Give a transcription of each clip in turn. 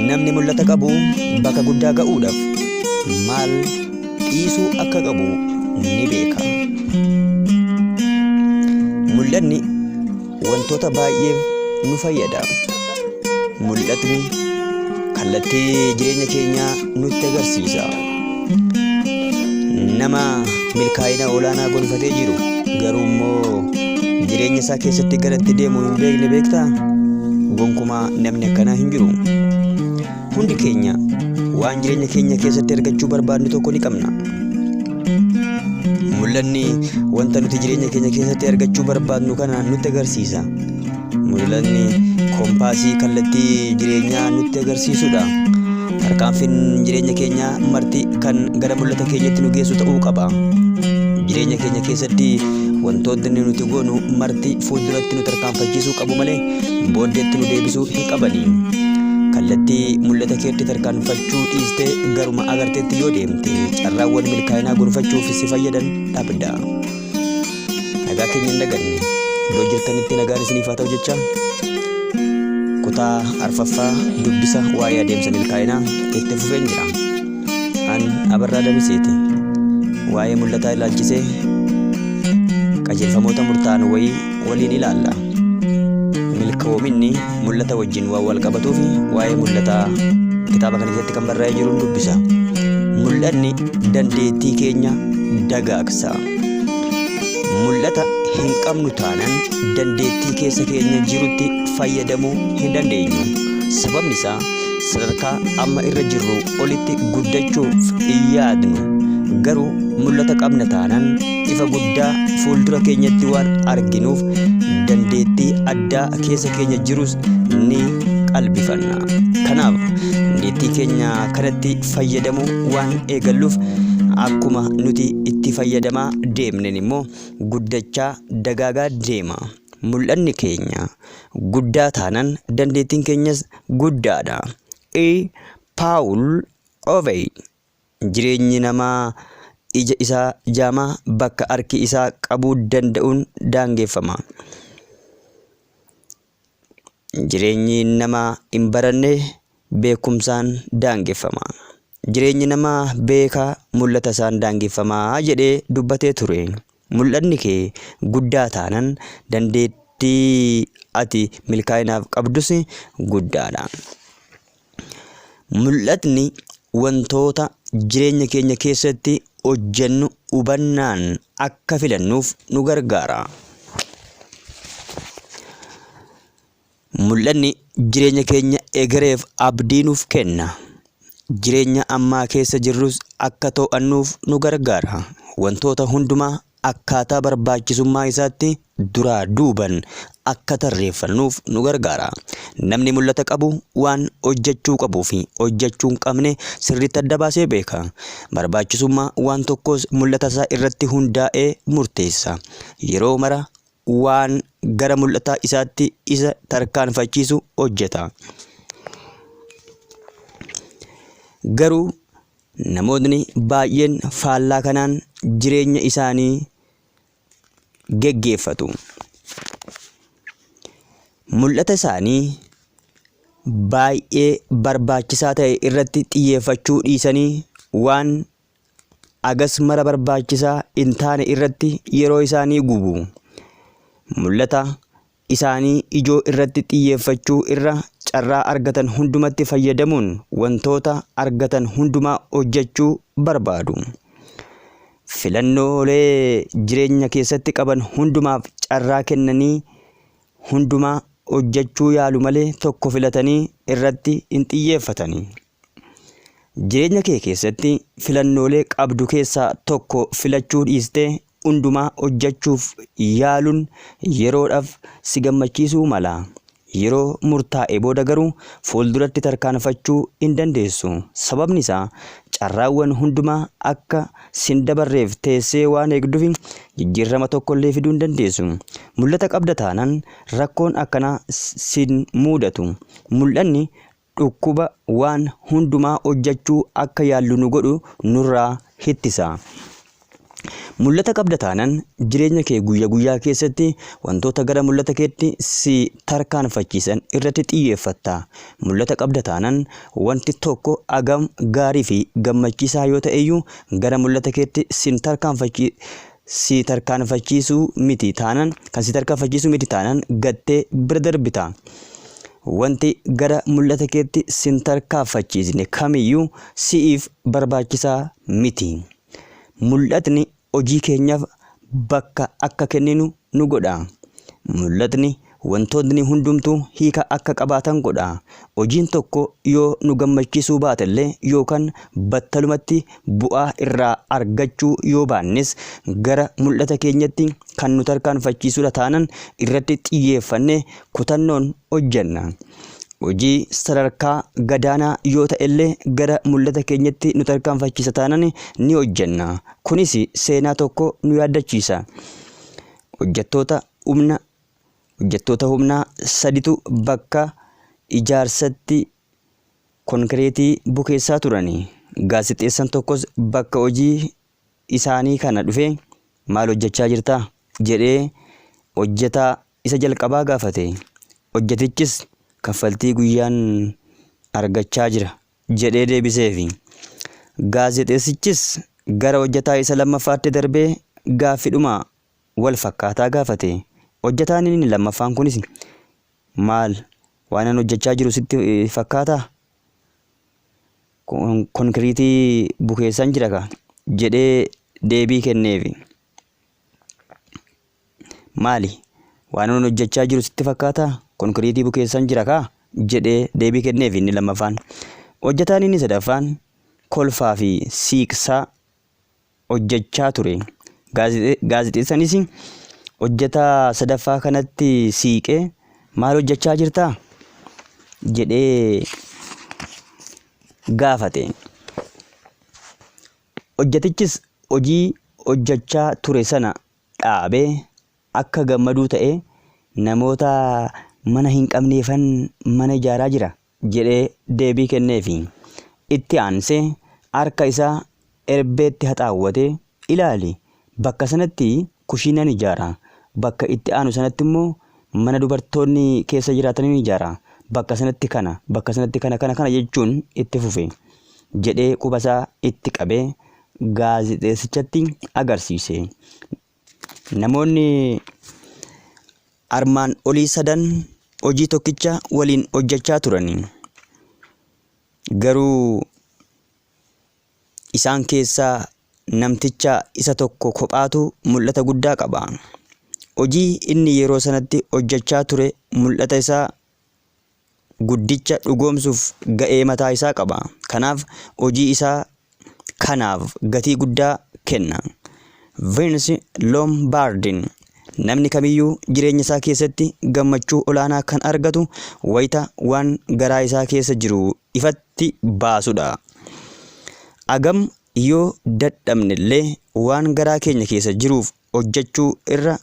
Namni mul'ata qabu bakka guddaa ga'uudhaaf maal dhiisuu akka qabu ni beeka. Mul'anni wantoota baay'eef nu fayyada. Mul'atni kallattii jireenya keenyaa nutti agarsiisa. Nama milkaa'ina olaanaa gonfatee jiru garuu immoo jireenya isaa keessatti gara itti deemu hin beekne beektaa? Gonkumaa namni akkanaa hin jiru. Hundi keenya waan jireenya keenya keessatti argachuu barbaadnu tokko ni qabna. Mul'anni wanta nuti jireenya keenya keessatti argachuu barbaadnu kana nutti agarsiisa. Mul'anni koompaasii kallattii jireenyaa nutti agarsiisudha. Tarkaanfiin jireenya keenyaa marti kan gara mul'ata keenyatti nu geessu ta'uu qaba. Jireenya keenya keessatti wantoonni nuti goonu marti fuulduratti nu tarkaanfachiisuu qabu malee booddeetti nu deebisuu hin qabani. Kallattii mul'ata keetti tarkaanfachuu dhiistee garuma agarteetti yoo deemte carraawwan milkaa'inaa gonfachuuf si fayyadan dhabda. Nagaa keenya hin daganne. Iddoo jirtanitti nagaan isiniif haa ta'u jecha kutaa arfaffaa dubbisa waa'ee adeemsa milkaa'inaa itti fufeen jira. An Abarraa Damiseeti. Waa'ee mul'ataa ilaalchisee qajeelfamoota murtaa'an wayii waliin ilaalla. Milkoominni mul'ata wajjin waan wal qabatuuf waa'ee mul'ataa kitaaba kana keessatti kan barraa'ee jiruun dubbisa. Mul'anni dandeettii keenya dagaagsa. Mul'ata hin qabnu taanan dandeettii keessa keenya jirutti fayyadamuu hin dandeenyu. Sababni isaa sadarkaa amma irra jirru olitti guddachuuf hin yaadnu. Garuu mul'ata qabna taanan ifa guddaa fuuldura keenyatti waan arginuuf dandeettii addaa keessa keenya jirus ni qalbifanna. Kanaaf dandeettii keenya kanatti fayyadamuu waan eegalluuf akkuma nuti itti fayyadamaa deemneen immoo guddachaa dagaagaa deema. Mul'anni keenya guddaa taanan dandeettiin keenyas guddaadha. E. Paul Ovey Jireenyi namaa ija isaa jaamaa bakka harki isaa qabuu danda'uun daangeffama. Jireenyi nama hin baranne beekumsaan daangeffama. Jireenyi nama beekaa mul'ata isaan daangeffama jedhee dubbatee ture. Mul'anni kee guddaa taanan dandeettii ati milkaa'inaaf qabdus guddaadha. Mul'atni wantoota jireenya keenya keessatti hojjennu hubannaan akka filannuuf nu gargaara. Mul'anni jireenya keenya egereef abdii nuuf kenna. Jireenya ammaa keessa jirrus akka to'annuuf nu gargaara. Wantoota hundumaa akkaataa barbaachisummaa isaatti duraa duuban akka tarreeffannuuf nu gargaara. Namni mul'ata qabu waan hojjechuu qabuu fi hojjechuu hin qabne sirriitti adda baasee beeka. Barbaachisummaa waan tokkoos mul'ata isaa irratti hundaa'ee murteessa. Yeroo mara waan gara mul'ata isaatti isa tarkaanfachiisu hojjeta. Garuu namootni baay'een faallaa kanaan jireenya isaanii geggeeffatu. Mul'ata isaanii baay'ee barbaachisaa ta'e irratti xiyyeeffachuu dhiisanii waan agas mara barbaachisaa hin taane irratti yeroo isaanii gubu. Mul'ata isaanii ijoo irratti xiyyeeffachuu irra carraa argatan hundumatti fayyadamuun wantoota argatan hundumaa hojjechuu barbaadu. Filannoolee jireenya keessatti qaban hundumaaf carraa kennanii hundumaa hojjechuu yaalu malee tokko filatanii irratti hin xiyyeeffatani. Jireenya kee keessatti filannoolee qabdu keessaa tokko filachuu dhiistee hundumaa hojjechuuf yaaluun yeroodhaaf si gammachiisuu mala. Yeroo murtaa'e booda garuu fuulduratti tarkaanfachuu hin dandeessu. Sababni isaa carraawwan hundumaa akka sin dabarreef teessee waan eegduuf jijjiirama tokkollee fiduu hin dandeessu. Mul'ata qabda taanaan rakkoon akkanaa sin muudatu. Mul'anni dhukkuba waan hundumaa hojjechuu akka yaallu nu godhu nurraa hittisa. Mul'ata qabda taanan jireenya kee guyya guyyaa keessatti wantoota gara mul'ata keetti si tarkaanfachiisan irratti xiyyeeffatta. Mul'ata qabda taanan wanti tokko agam gaarii fi gammachiisaa yoo ta'eyyuu gara mul'ata keetti sin tarkaanfachi si tarkaanfachiisuu miti taanan kan si tarkaanfachiisuu miti taanan gattee bira darbita. Wanti gara mul'ata keetti sin tarkaanfachiisne kamiyyuu si'iif barbaachisaa miti. Mul'atni hojii keenyaaf bakka akka kenninu nu godha. Mul'atni wantootni hundumtuu hiika akka qabaatan godha. Hojiin tokko yoo nu gammachiisuu baatellee yookaan battalumatti bu'aa irraa argachuu yoo baannes gara mul'ata keenyatti kan nu tarkaanfachiisudha taanan irratti xiyyeeffannee kutannoon hojjenna. Hojii sadarkaa gadaanaa yoo ta'ellee gara mul'ata keenyatti nu tarkaanfachiisa taanan ni hojjenna. Kunis seenaa tokko nu yaaddachiisa. Hojjettoota humna hojjettoota humnaa saditu bakka ijaarsatti konkireetii bukeessaa turani. Gaazexeessan tokkos bakka hojii isaanii kana dhufee maal hojjechaa jirta? jedhee hojjetaa isa jalqabaa gaafate. Hojjetichis kaffaltii guyyaan argachaa jira jedhee deebiseefi. Gaazexeessichis gara hojjetaa isa lammaffaatti darbee gaaffidhuma wal fakkaataa gaafate. Hojjetaan inni lammaffaan kunis maal waanan hojjechaa jiru sitti fakkaataa? Konkiriitii bukeessan jira ka jedhee deebii kenneefi. Maali? Waanan hojjechaa jiru sitti fakkaataa? Konkiriitii bukeessan jira kaa? jedhee deebii kenneefi inni lammaffaan. Hojjetaan inni sadaffaan kolfaa fi siiqsaa hojjechaa ture. Gaazexeessanis hojjetaa sadaffaa kanatti siiqee maal hojjechaa jirtaa? jedhee gaafate. Hojjetichis hojii hojjechaa ture sana dhaabee akka gammaduu ta'ee namoota mana hin qabneefan mana ijaaraa jira jedhee deebii kenneefi. Itti aansee harka isaa erbeetti haxaawwatee ilaali bakka sanatti kushiinan ijaara, bakka itti aanu sanatti immoo mana dubartoonni keessa jiraatanin ijaara, bakka sanatti kana, bakka sanatti kana kana kana jechuun itti fufe jedhee quba isaa itti qabee gaazexeessichatti agarsiise. Namoonni armaan olii sadan hojii tokkicha waliin hojjechaa turani. Garuu isaan keessaa namticha isa tokko kophaatu mul'ata guddaa qaba. Hojii inni yeroo sanatti hojjechaa ture mul'ata isaa guddicha dhugoomsuuf ga'ee mataa isaa qaba. Kanaaf hojii isaa kanaaf gatii guddaa kenna. Vince Lombardiin namni kamiyyuu jireenya isaa keessatti gammachuu olaanaa kan argatu wayita waan garaa isaa keessa jiru ifatti baasudha. Agam yoo dadhabnellee waan garaa keenya keessa jiruuf hojjechuu irra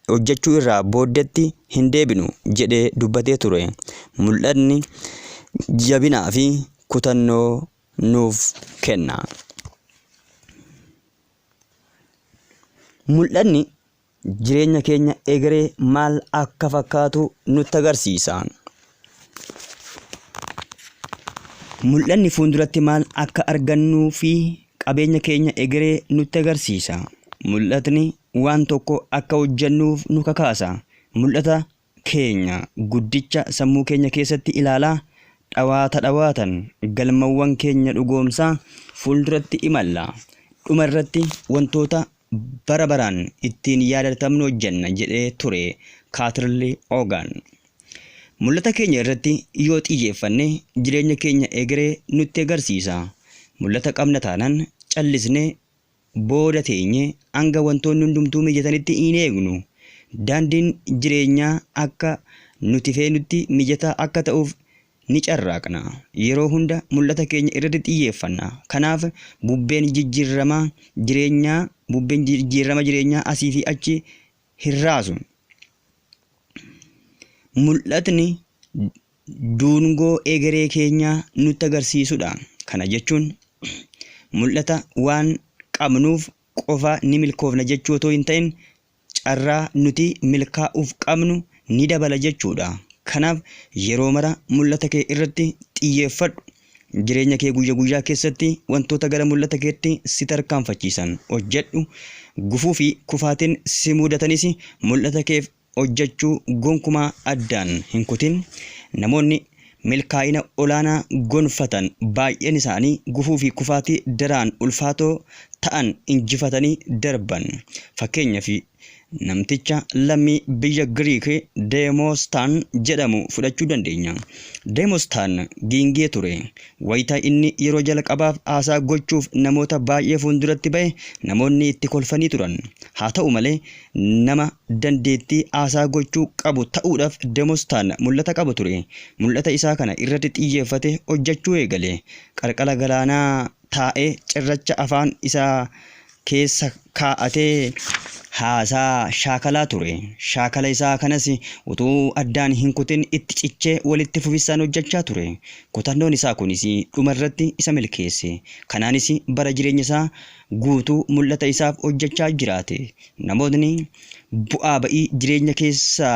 hojjechuu irraa booddetti hin deebinu jedhee dubbatee ture. Mul'atni jabinaa fi kutannoo nuuf kenna. Mul'atni jireenya keenya egeree maal akka fakkaatu nutti agarsiisa. Mul'anni fuulduratti maal akka argannuu fi qabeenya keenya egeree nutti agarsiisa. Mul'atni waan tokko akka hojjennuuf nu kakaasa. Mul'ata keenya guddicha sammuu keenya keessatti ilaalaa dhawaata dhawaatan galmawwan keenya dhugoomsaa fuulduratti imalla. Dhuma irratti wantoota bara baraan ittiin yaadatamnu hojjenna jedhee ture Kaatirli Oogaan. Mul'ata keenya irratti yoo xiyyeeffanne jireenya keenya egeree nutti agarsiisa. Mul'ata qabna taanaan callisnee booda teenyee hanga wantoonni hundumtuu mijatanitti hin eegnu. Daandiin jireenyaa akka nuti feenutti mijataa akka ta'uuf ni carraaqna. Yeroo hunda mul'ata keenya irratti xiyyeeffanna. Kanaaf bubbeen jijjiirramaa jireenyaa bubbeen jijjiirrama jireenyaa asii fi achi hin raasu. Mul'atni duungoo egeree keenyaa nutti agarsiisudha. Kana jechuun mul'ata waan qabnuuf qofa ni milkoofna jechuu otoo hin ta'in carraa nuti milkaa'uuf qabnu ni dabala jechuudha. Kanaaf yeroo mara mul'ata kee irratti xiyyeeffadhu. Jireenya kee guyya guyyaa keessatti wantoota gara mul'ata keetti si tarkaanfachiisan hojjedhu. Gufuu fi kufaatiin si mudatanis mul'ata keef hojjechuu gonkumaa addaan hin kutin. Namoonni milkaa'ina olaanaa gonfatan baay'een isaanii gufuu fi kufaatii daraan ulfaatoo ta'an injifatanii darban. Fakkeenyaaf namticha lammii biyya Giriik Deemoostaan jedhamu fudhachuu dandeenya. Deemoostaan giingee ture. Wayita inni yeroo jalqabaaf haasaa gochuuf namoota baay'ee fuulduratti ba'e namoonni itti kolfanii turan. Haa ta'u malee nama dandeettii haasaa gochuu qabu ta'uudhaaf Demostaan mul'ata qaba ture. Mul'ata isaa kana irratti xiyyeeffatee hojjechuu eegale. Qarqara galaanaa taa'ee cirracha afaan isaa keessa kaa'atee haasaa shaakalaa ture. Shaakala isaa kanas utuu addaan hin kutin itti cichee walitti fufinsaan hojjechaa ture. Kutannoon isaa kunis dhuma irratti isa milkeesse. Kanaanis bara jireenya isaa guutuu mul'ata isaaf hojjechaa jiraate. Namootni bu'aa ba'ii jireenya keessa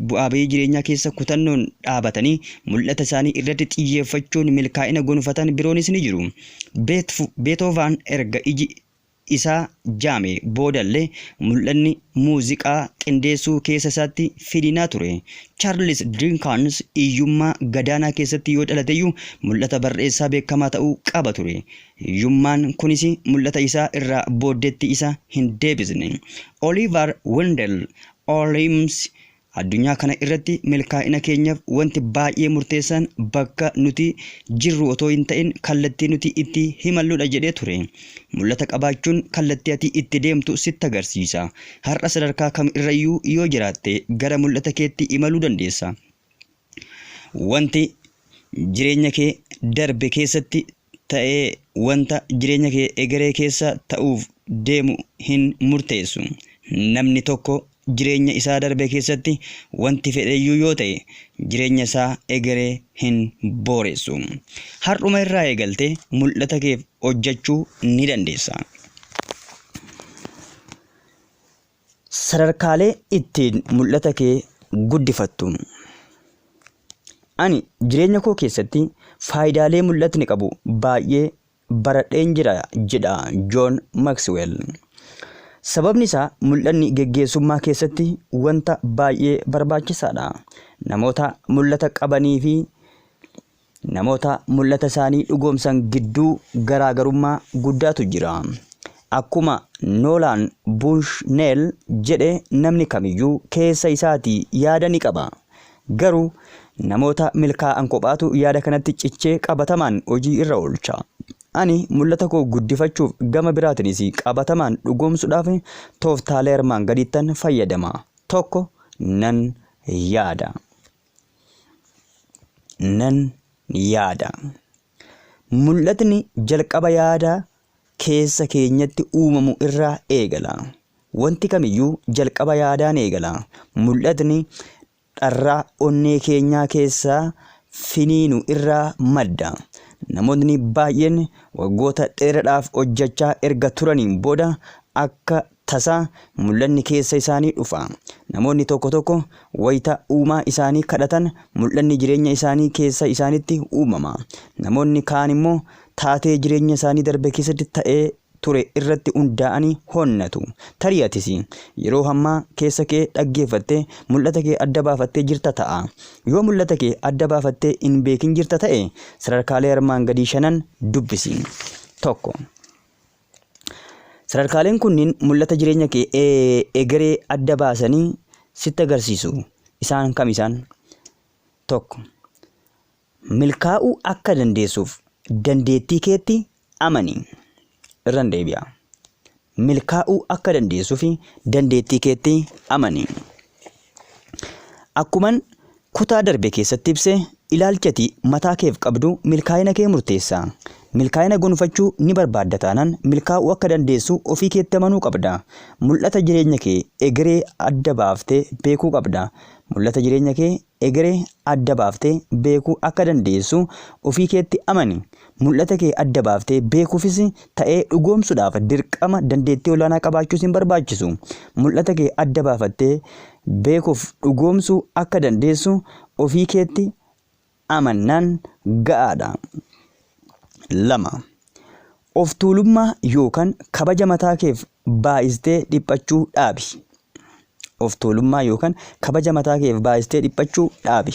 bu'aa ba'ii jireenyaa keessa kutannoon dhaabatanii mul'ata isaanii irratti xiyyeeffachuun milkaa'ina gonfatan biroonis ni jiru. Beetoovan erga iji isaa jaame boodallee mul'anni muuziqaa qindeessuu keessa isaatti finiinaa ture. Chaarlis Diinkans hiyyummaa gadaanaa keessatti yoo dhalateyyuu mul'ata barreessaa beekamaa ta'uu qaba ture. Hiyyummaan kunis mul'ata isaa irraa booddeetti isa hin deebisne. Oliivar Wendell Holmes addunyaa kana irratti milkaa'ina keenyaaf wanti baay'ee murteessaan bakka nuti jirru otoo hin ta'in kallattii nuti itti himalludha jedhee ture. Mul'ata qabaachuun kallattii ati itti deemtu sitti agarsiisa. Har'a sadarkaa kam irrayyuu yoo jiraatte gara mul'ata keetti imaluu dandeessa. Wanti jireenya kee darbe keessatti ta'ee wanta jireenya kee egeree keessa ta'uuf deemu hin murteessu. Namni tokko jireenya isaa darbe keessatti wanti fedheyyuu yoo ta'e jireenya isaa egeree hin booressu. Har'uma irraa eegaltee mul'ata keef hojjechuu ni dandeessa. Sadarkaalee ittiin mul'ata kee guddifattu. Ani jireenya koo keessatti faayidaalee mul'atni qabu baay'ee baradheen jira jedha Joon Maksiweel. Sababni isaa mul'anni geggeessummaa keessatti wanta baay'ee barbaachisaadha. Namoota mul'ata qabanii fi Namoota mul'ata isaanii dhugoomsan gidduu garaagarummaa guddaatu jira. Akkuma Noolaan Buushneel jedhe namni kamiyyuu keessa isaatii yaada ni qaba. Garuu namoota milkaa'an kophaatu yaada kanatti cichee qabatamaan hojii irra oolcha. Ani mul'ata koo guddifachuuf gama biraatiinis qabatamaan dhugoomsuudhaaf tooftaalee armaan gadiittan fayyadama. Tokko nan yaada. Nan yaada. Mul'atni jalqaba yaada keessa keenyatti uumamu irraa eegala. Wanti kamiyyuu jalqaba yaadaan eegala. Mul'atni dharraa onnee keenyaa keessaa finiinu irraa madda. Namootni baay'een waggoota dheeraadhaaf hojjechaa erga turaniin booda akka tasaa mul'anni keessa isaanii dhufa. Namoonni tokko tokko wayita uumaa isaanii kadhatan mul'anni jireenya isaanii keessa isaanitti uumama. Namoonni kaan immoo taatee jireenya isaanii darbe keessatti ta'ee ture irratti hundaa'anii honnatu. Tarii atis yeroo hammaa keessa kee dhaggeeffattee mul'ata kee adda baafattee jirta ta'a. Yoo mul'ata kee adda baafattee hin beekin jirta ta'e sadarkaalee armaan gadii shanan dubbisi. 1. Sadarkaaleen kunniin mul'ata jireenya kee egeree adda baasanii sitti agarsiisu. Isaan kam isaan? 1. Milkaa'uu akka dandeessuuf dandeettii keetti amani. Irran deebi'a. Milkaa'uu akka dandeessuuf dandeettii keetti amani. Akkuman kutaa darbe keessatti ibse, ilaalchi ati mataa keef qabdu milkaa'ina kee murteessa. Milkaa'ina gonfachuu ni barbaadda taanaan milkaa'uu akka dandeessu ofii keetti amanuu qabda. Mul'ata jireenya kee egeree adda baaftee beekuu qabda. Mul'ata jireenya kee egeree adda baaftee beekuu akka dandeessu ofii keetti amani. Mul'ata kee adda baaftee beekuufis ta'ee dhugoomsuudhaaf dirqama dandeettii olaanaa qabaachuus hin barbaachisu. Mul'ata kee adda baafattee beekuuf dhugoomsuu akka dandeessu ofii keetti amannaan ga'aadha. 2. Of tuulummaa yookaan kabaja mataa keef baay'istee dhiphachuu dhaabi. Of tuulummaa yookaan kabaja mataa keef baay'istee dhiphachuu dhaabi.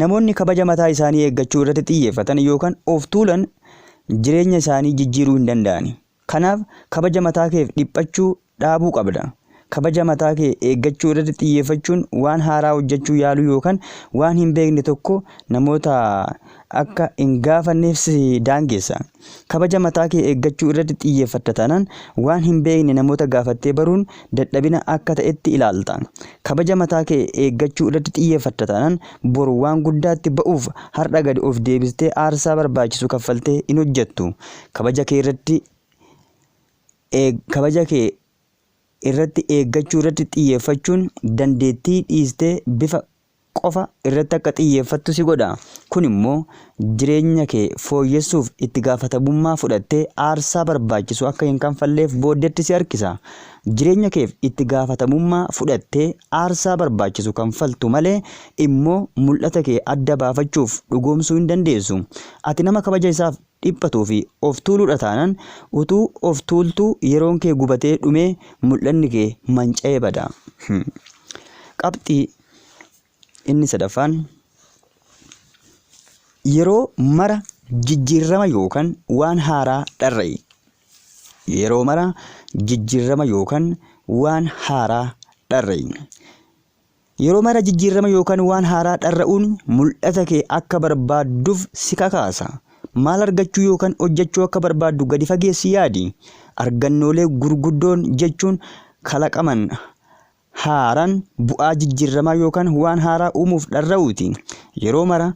Namoonni kabaja mataa isaanii eeggachuu irratti xiyyeeffatan yookaan of tuulan jireenya isaanii jijjiiruu hin danda'ani. Kanaaf kabaja mataa keef dhiphachuu dhaabuu qabda. Kabaja mataa kee eeggachuu irratti xiyyeeffachuun waan haaraa hojjechuu yaaluu yookaan waan hin beekne tokko namoota akka hin gaafanneef si daangessa. Kabaja mataa kee eeggachuu irratti xiyyeeffatta taanaan waan hin beekne namoota gaafattee baruun dadhabina akka ta'etti ilaalta. Kabaja mataa kee eeggachuu irratti xiyyeeffatta taanaan boru waan guddaatti ba'uuf har'a gadi of deebistee aarsaa barbaachisu kaffaltee hin hojjettu. Kabaja kee irratti kabaja kee irratti eeggachuu irratti xiyyeeffachuun dandeettii dhiistee bifa qofa irratti akka xiyyeeffattu si godha. Kun immoo jireenya kee fooyyessuuf itti gaafatamummaa fudhattee aarsaa barbaachisu akka hin kanfalleef booddeetti si harkisa. Jireenya keef itti gaafatamummaa fudhattee aarsaa barbaachisu kanfaltu malee immoo mul'ata kee adda baafachuuf dhugoomsuu hin dandeessu. Ati nama kabaja isaaf dhiphatuu fi of tuuluudha taanaan utuu of tuultuu yeroon kee gubatee dhumee mul'anni kee manca'ee bada. Qabxii inni sadaffaan yeroo mara jijjiirrama yookaan waan haaraa dharra'i. Yeroo mara jijjiirrama yookaan waan haaraa dharra'i. Yeroo mara jijjiirrama yookaan waan haaraa dharra'uun mul'ata kee akka barbaadduuf si kakaasa. Maal argachuu yookaan hojjechuu akka barbaaddu gadi fageessi yaadi. Argannoolee gurguddoon jechuun kalaqaman haaraan bu'aa jijjiirramaa yookaan waan haaraa uumuuf dharra'uuti. Yeroo mara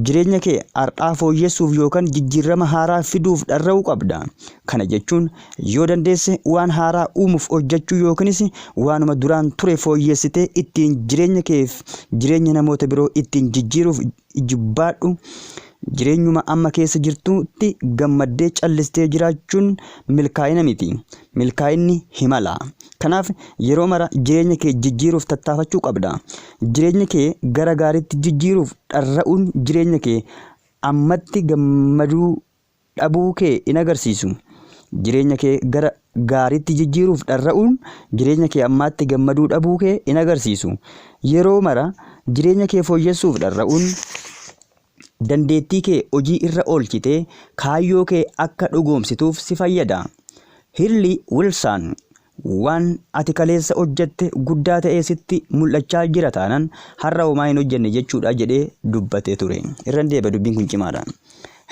jireenya kee har'aa fooyyessuuf yookaan jijjiirrama haaraa fiduuf dharra'uu qabda. Kana jechuun yoo dandeesse waan haaraa uumuuf hojjechuu yookiinis waanuma duraan ture fooyyessitee ittiin jireenya keef jireenya namoota biroo ittiin jijjiiruuf ijibbaadhu. Jireenyuma amma keessa jirtutti gammaddee callistee jiraachuun milkaa'ina miti. Milkaa'inni himala. Kanaaf yeroo mara jireenya kee jijjiiruuf tattaafachuu qabda. Jireenya kee gara gaariitti jijjiiruuf dharra'uun jireenya kee ammatti gammaduu dhabuu kee hin agarsiisu. Jireenya kee gara gaariitti jijjiiruuf dharra'uun jireenya kee ammaatti gammaduu dhabuu kee hin agarsiisu. Yeroo mara jireenya kee fooyyessuuf dharra'uun dandeettii kee hojii irra oolchitee kaayyoo kee akka dhugoomsituuf si fayyada. Hirlii Wilsan Waan ati kaleessa hojjette guddaa ta'ee sitti mul'achaa jira taanaan har'a homaa hin hojjenne jechuudha jedhee dubbatee ture. Irran deebi'a dubbiin kun cimaadha.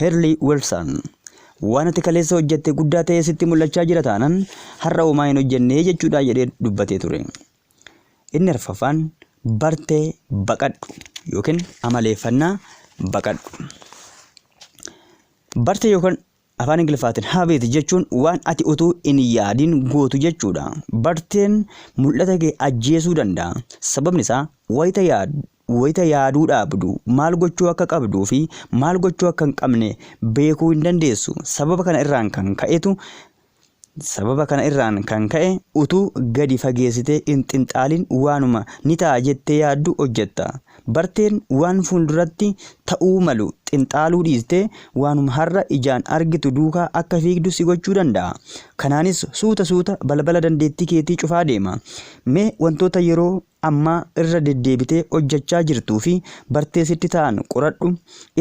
Hirlii Wilsan Waan ati kaleessa hojjette guddaa ta'ee sitti mul'achaa jira taanaan har'a homaa hin hojjenne jechuudha jedhee dubbatee ture. Inni arfaffaan bartee baqadhu yookiin amaleeffannaa baqadhu. Bartee yookaan Afaan Ingiliffaatiin habit jechuun waan ati utuu hin yaadin gootu jechuudha. Barteen mul'ata kee ajjeesuu danda'a. Sababni isaa wayita yaad wayita yaaduu dhaabdu maal gochuu akka qabduu fi maal gochuu akka hin qabne beekuu hin dandeessu. Sababa kana irraan kan ka'etu Sababa kana irraan kan ka'e utuu gadi fageessitee hin xinxaalin waanuma ni ta'a jettee yaaddu hojjetta. Barteen waan fuulduratti ta'uu malu xinxaaluu dhiistee waanuma har'a ijaan argitu duukaa akka fiigdu si gochuu danda'a. Kanaanis suuta suuta balbala dandeettii keetii cufaa deema. Mee wantoota yeroo ammaa irra deddeebitee hojjachaa jirtuu fi bartee sitti ta'an qoradhu.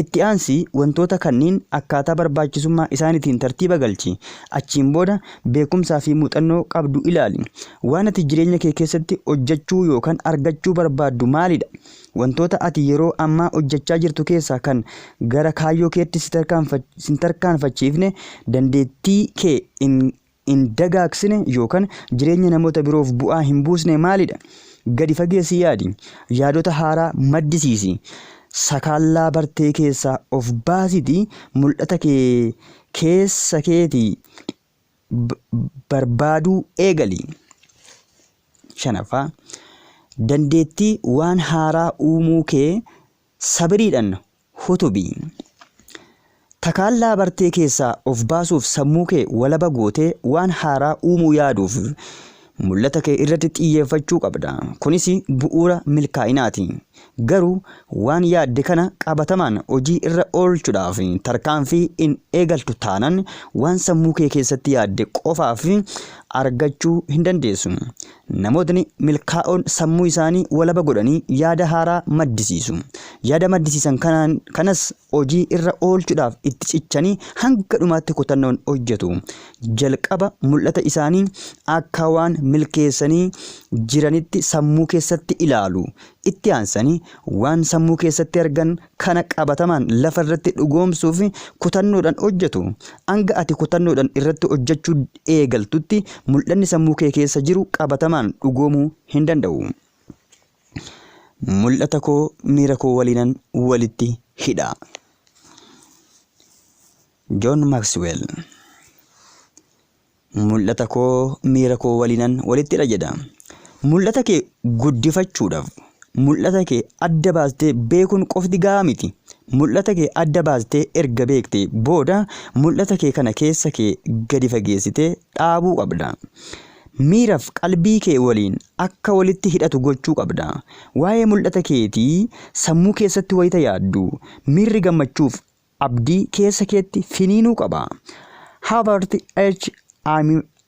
Itti aansii wantoota kanniin akkaataa barbaachisummaa isaaniitiin tartiiba galchi. Achiin booda beekumsaa fi muuxannoo qabdu ilaali. Waan ati jireenya kee keessatti hojjachuu yookan argachuu barbaaddu maalidha? Wantoota ati yeroo ammaa hojjachaa jirtu keessaa kan gara kaayyoo keetti si tarkaanfachiifne, dandeettii kee hin hin dagaagsine yookan jireenya namoota biroof bu'aa hin buusne maalidha? Gadi fageessii yaadi. Yaadota haaraa maddisiisi. Sakaallaa bartee keessaa of baasiitii mul'ata kee keessa keetii barbaaduu eegali. Shanaffaa, Dandeettii waan haaraa uumuu kee sabiriidhan hutubi. Takaallaa bartee keessaa of baasuuf sammuu kee walaba gootee waan haaraa uumuu yaaduuf mul'ata kee irratti xiyyeeffachuu qabda. Kunis bu'uura milkaa'inaati. Garuu waan yaadde kana qabatamaan hojii irra oolchudhaaf tarkaanfii hin eegaltu taanan waan sammuu kee keessatti yaadde qofaaf argachuu hin dandeessu. Namootni milkaa'oon sammuu isaanii walaba godhanii yaada haaraa maddisiisu. Yaada maddisiisan kanaan kanas hojii irra oolchudhaaf itti cichanii hanga dhumaatti kutannoon hojjetu. Jalqaba mul'ata isaanii akka waan milkeessanii jiranitti sammuu keessatti ilaalu. Itti aansanii waan sammuu keessatti argan kana qabatamaan lafa irratti dhugoomsuuf kutannoodhaan hojjetu. Hanga ati kutannoodhaan irratti hojjechuu eegaltutti mul'anni sammuu kee keessa jiru qabatamaan dhugoomuu hin danda'u. Mul'ata koo miira koo waliinan walitti hidha. John Maxwell. Mul'ata koo miira koo waliinan walitti hidha jedha. Mul'ata kee guddifachuudhaaf mul'ata kee adda baastee beekuun qofti gahaa miti. Mul'ata kee adda baastee erga beektee booda mul'ata kee kana keessa kee gadi fageessitee dhaabuu qabda. Miiraf qalbii kee waliin akka walitti hidhatu gochuu qabda. Waa'ee mul'ata keetii sammuu keessatti wayita yaaddu miirri gammachuuf abdii keessa keetti finiinuu qaba. Herbert H.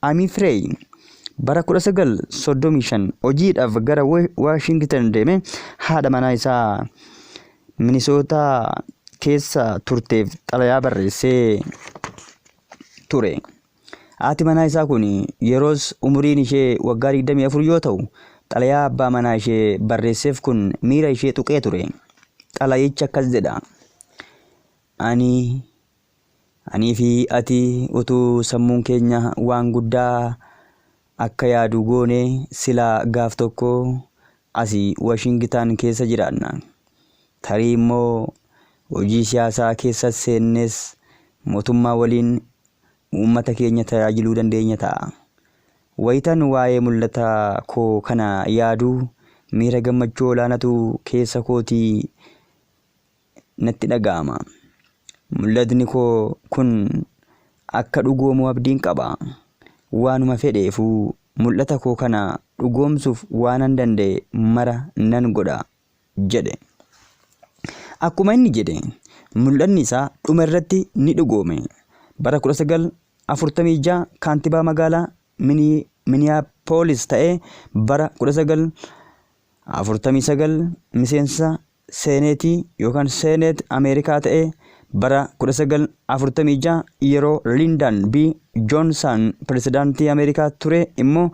Amifrey bara 1935 hojiidhaaf gara Waashingtan deeme haadha manaa isaa Minisootaa keessa turteef xalayaa barreessee ture. Haati manaa isaa kun yeroos umuriin ishee waggaa 24 yoo ta'u, xalayaa abbaa manaa ishee barreesseef kun miira ishee tuqee ture. Xalayichi akkas jedha. Ani, anii fi ati utuu sammuun keenya waan guddaa akka yaadu goone silaa gaaf tokko asi Washingitan keessa jiraanna. Tarii immoo hojii siyaasaa keessas seennees mootummaa waliin uummata keenya tajaajiluu dandeenya ta'a. Wayitan waa'ee mul'ata koo kana yaadu miira gammachuu olaanatu keessa kootii natti dhaga'ama. Mul'atni koo kun akka dhugoomu abdiin qaba. Waanuma fedheefuu mul'ata koo kana dhugoomsuuf waanan danda'e mara nan godha jedhe. Akkuma inni jedhe mul'anni isaa dhuma irratti ni dhugoome. Bara 1946 kaantibaa magaalaa Miniyaapolis ta'ee bara 1949 miseensa Seeneetii yookaan Seeneet Ameerikaa ta'ee bara 1946 yeroo Liindan B. Joonsan pirezidaantii Ameerikaa ture immoo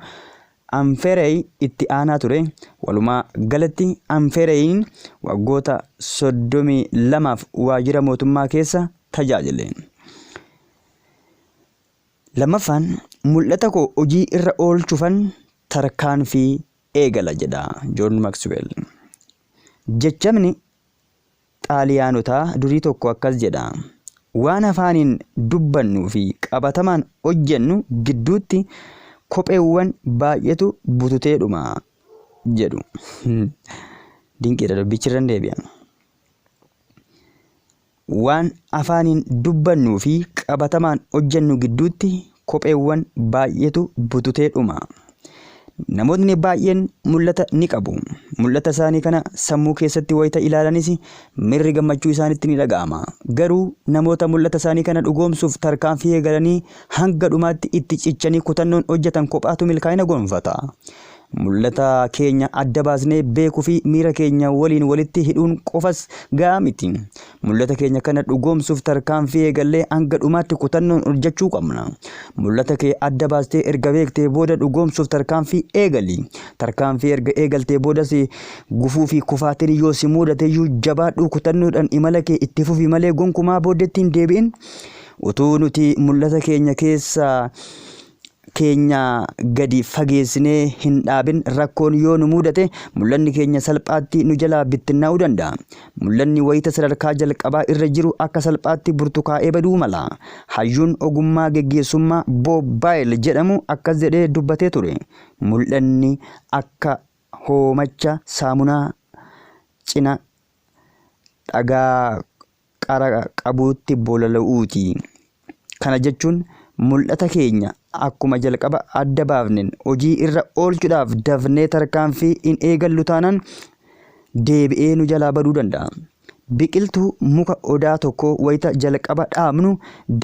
Anfereey itti aanaa ture. Walumaa galatti Anfereeyiin waggoota 32f waajjira mootummaa keessa tajaajile. Lammaffaan mul'ata koo hojii irra oolchufan tarkaanfii eegala jedha Joon Maksweel. Jechamni Xaaliyaanotaa durii tokko akkas jedha, Waan afaaniin dubbannuu fi qabatamaan hojjennu gidduutti kopheewwan baay'eetu bututee dhuma jedhu. Dinqiidha dubbichi irran deebi'a. Waan afaaniin dubbannuu fi qabatamaan hojjennu gidduutti kopheewwan baay'eetu bututee dhuma. Namootni baay'een mul'ata ni qabu. Mul'ata isaanii kana sammuu keessatti wayita ilaalanis mirri gammachuu isaanitti ni dhaga'ama. Garuu namoota mul'ata isaanii kana dhugoomsuuf tarkaanfii eegalanii hanga dhumaatti itti cichanii kutannoon hojjetan kophaatu milkaa'ina gonfata. Mul'ata keenya adda baasnee beekuu fi miira keenya waliin walitti hidhuun qofas ga'aa miti. Mul'ata keenya kana dhugoomsuuf tarkaanfii eegallee hanga dhumaatti kutannoon hojjechuu qabna. Mul'ata kee adda baastee erga beektee booda dhugoomsuuf tarkaanfii eegali. Tarkaanfii erga eegaltee boodas gufuu fi kufaatiin yoo si muudateyyuu jabaadhuu kutannoodhaan imala kee itti fufi malee gonkumaa booddeetti hin deebi'in. Utuu nuti mul'ata keenya keessa keenya gadi fageessinee hin dhaabin rakkoon yoo nu mudate mul'anni keenya salphaatti nu jalaa bittinnaa'uu danda'a. Mul'anni wayita sadarkaa jalqabaa irra jiru akka salphaatti burtukaa'ee baduu mala. Hayyuun ogummaa geggeessummaa Boob Baayil jedhamu akkas jedhee dubbatee ture. Mul'anni akka hoomacha saamunaa cina dhagaa qara qabuutti bolala'uuti. Kana jechuun mul'ata keenya akkuma jalqaba adda baafneen hojii irra oolchuudhaaf dafnee tarkaanfii hin eegallu taanaan deebi'ee nu jalaa baduu danda'a. Biqiltuu muka odaa tokko wayita jalqaba dhaabnu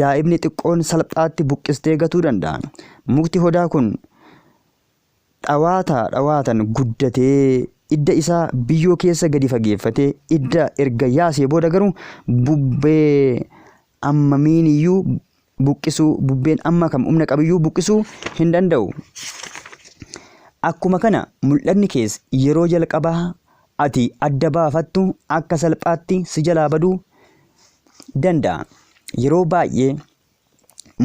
daa'imni xiqqoon salphaatti buqqistee gatuu danda'a. Mukti odaa kun dhawaata dhawaatan guddatee idda isaa biyyoo keessa gadi fageeffatee idda erga yaasee booda garuu bubbee ammamiiniyyuu buqqisuu bubbeen amma kam humna qabiyyuu buqqisuu hin danda'u. Akkuma kana mul'anni kees yeroo jalqabaa ati adda baafattu akka salphaatti si jalaa baduu danda'a. Yeroo baay'ee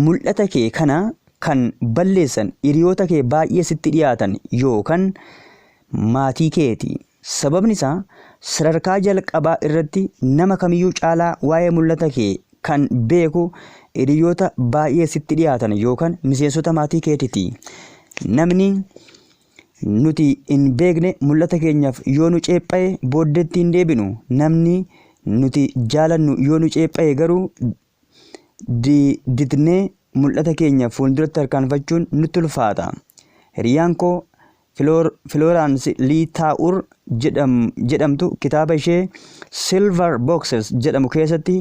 mul'ata kee kana kan balleessan hiriyoota kee baay'ee sitti dhiyaatan yookaan maatii keeti. Sababni isaa sadarkaa jalqabaa irratti nama kamiyyuu caalaa waa'ee mul'ata kee kan beeku hiriyoota baay'ee sitti dhiyaatan yookaan miseensota maatii keetiti. Namni nuti hin beekne mul'ata keenyaaf yoo nu ceepha'e booddeetti hin deebinu. Namni nuti jaalannu yoo nu ceepha'e garuu didnee mul'ata keenya fuulduratti tarkaanfachuun nutti ulfaata. Hiriyaan koo Filooraans Lii Taa'ur jedhamtu kitaaba ishee Silver Boxes jedhamu keessatti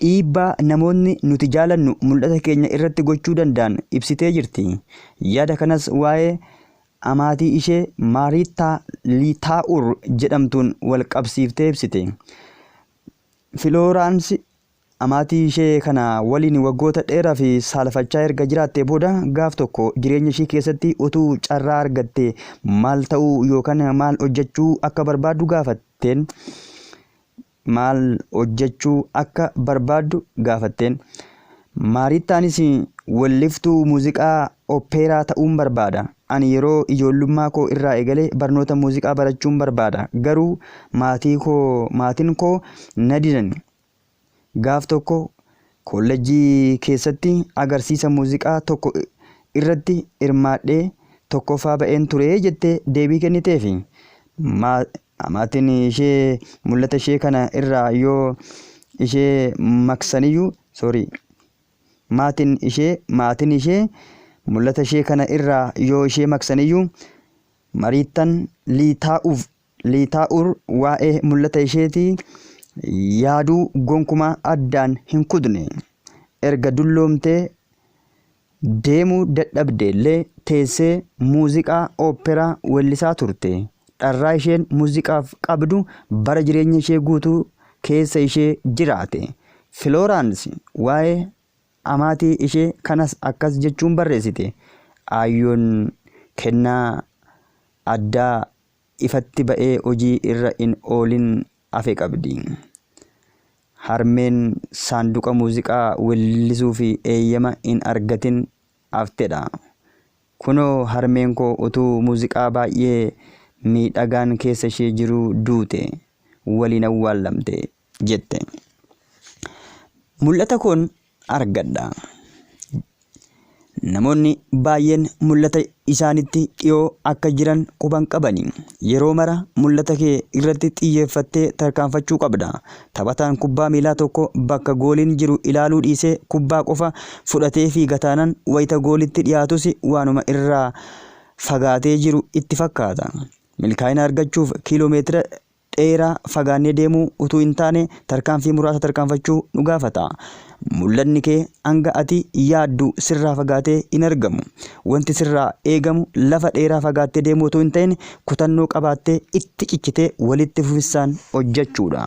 dhiibbaa namoonni nuti jaalannu mul'ata keenya irratti gochuu danda'an ibsitee jirti. Yaada kanas waa'ee amaatii ishee Maariittaa Lii Taa'ur jedhamtuun wal qabsiiftee ibsite. Filooraans Amaatii ishee kana waliin waggoota dheeraaf saalfachaa erga jiraattee booda gaaf tokko jireenya ishii keessatti utuu carraa argattee maal ta'uu yookaan maal hojjechuu akka barbaaddu gaafatteen maal hojjechuu akka barbaaddu gaafatteen. Maariittaanis welliftuu muuziqaa oppeeraa ta'uun barbaada. Ani yeroo ijoollummaa koo irraa eegalee barnoota muuziqaa barachuun barbaada. Garuu maatii koo maatiin koo na didan. Gaaf tokko kollejjii keessatti agarsiisa muuziqaa tokko irratti hirmaadhee tokkoffaa ba'een ture jettee deebii kenniteefi. Maatiin ishee mul'ata ishee kana irraa yoo ishee maqsaniyyuu sorry maatiin ishee maatiin ishee mul'ata ishee kana irraa yoo ishee maqsaniyyuu Mariittan Liitaa'uuf Liitaa'ur waa'ee mul'ata isheetii yaaduu gonkumaa addaan hin kutne. Erga dulloomtee deemuu dadhabdeellee teessee muuziqaa oopperaa weellisaa turte. Dharraa isheen muuziqaaf qabdu bara jireenya ishee guutuu keessa ishee jiraate. Filooraans waa'ee amaatii ishee kanas akkas jechuun barreessite, Aayyoon kennaa addaa ifatti ba'ee hojii irra hin oolin hafe qabdi. Harmeen saanduqa muuziqaa wellisuuf eeyyama hin argatin haftedha. Kunoo harmeen koo utuu muuziqaa baay'ee miidhagaan keessa ishee jiruu duute, waliin awwaallamte jette. Mul'ata koon argadha. Namoonni baay'een mul'ata isaanitti dhiyoo akka jiran quba hin qabani. Yeroo mara mul'ata kee irratti xiyyeeffattee tarkaanfachuu qabda. Taphataan kubbaa miilaa tokko bakka gooliin jiru ilaaluu dhiisee kubbaa qofa fudhatee fiiga taanaan wayita goolitti dhiyaatus waanuma irraa fagaatee jiru itti fakkaata. Milkaa'ina argachuuf kiiloomeetira dheeraa fagaannee deemuu utuu hin taane tarkaanfii muraasa tarkaanfachuu nu gaafata. Mul'anni kee hanga ati yaaddu sirraa fagaatee hin argamu. Wanti sirraa eegamu lafa dheeraa fagaattee deemuu utuu hin ta'in kutannoo qabaattee itti cichitee walitti fufinsaan hojjechuudha.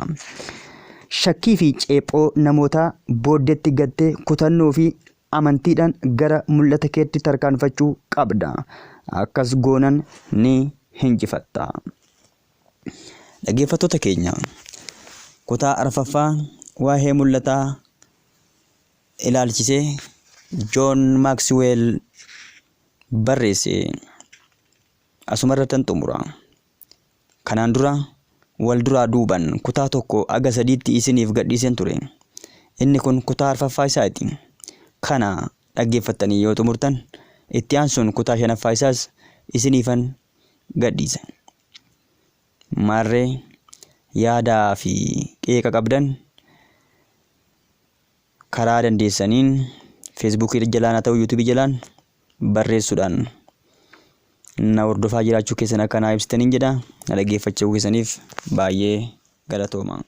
Shakkii fi ceephoo namootaa booddeetti gattee kutannoo fi amantiidhaan gara mul'ata keetti tarkaanfachuu qabda. Akkas goonan ni hinjifatta. Dhaggeeffattoota keenya kutaa arfaffaa waa'ee mul'ataa ilaalchisee Joon Maaksiweel barreesse asuma irrattan xumura. Kanaan dura wal duraa duuban kutaa tokko aga sadiitti isiniif gadhiiseen ture. Inni kun kutaa arfaffaa isaati. Kana dhaggeeffattanii yoo xumurtan itti aansuun kutaa shanaffaa isaas isiniifan gadhiisa. Maarree yaadaa fi qeeqa qabdan karaa dandeessaniin Feesbuukii jalaan haa ta'u Yuutuubii jalaan barreessuudhaan na hordofaa jiraachuu keessan akka naa ibsitaniin jedha. Na dhaggeeffachuu keessaniif baay'ee galatooma.